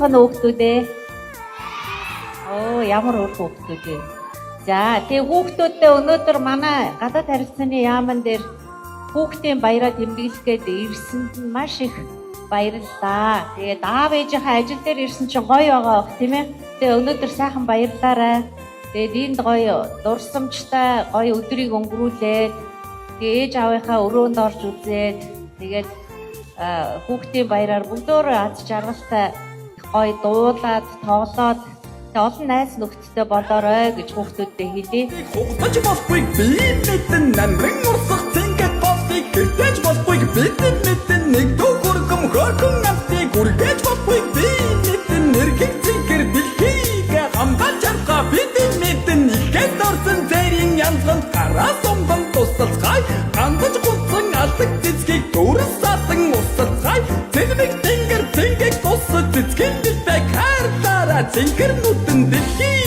байцгаана уу хүүхдүүд ээ? Оо, ямар өөр хүүхдүүд вэ? За, тэгээ хүүхдүүдтэй өнөөдөр манай гадаад харилцааны яаман дээр хүүхдийн баяраа тэмдэглэх гээд ирсэнд нь маш их баярлалаа. Тэгээд аав ээжийнхээ ажил дээр ирсэн чинь гоё байгаа бох, тийм ээ. Тэгээ өнөөдөр сайхан баярлаарай. Тэгээд энд гоё дурсамжтай гоё өдрийг өнгөрүүлээд, тэгээ ээж аавынхаа өрөөнд орж үзээд, тэгээд хүүхдийн баяраар бүгдөө аз жаргалтай гоё дуулаад, тоглоод, тэгээ олон найз нөхдөдтэй болоорой гэж хүүхдүүдтэй хэлье. Хугатаж болохгүй би мэдэн, намран урсах цэнгэл болтыг хэртэж болохгүй бид мэдэн, нэг дөхөргөм хөрхөн амтыг үргэж болохгүй би мэдэн, нэрхэг цэнхэр дэлхийг хамгаалж чадгаа бид мэдэн, ихэд орсон зэрийн янзанд гараа сумдан тусалцгаая, гандаж гутсан алдаг цэцгийг төрс садан усалцгаая, цэлмэг тэнгэр цэнгэг тус цэцгийн дэлбэг хайрлаараа цэнхэр нүдэн дэлхий.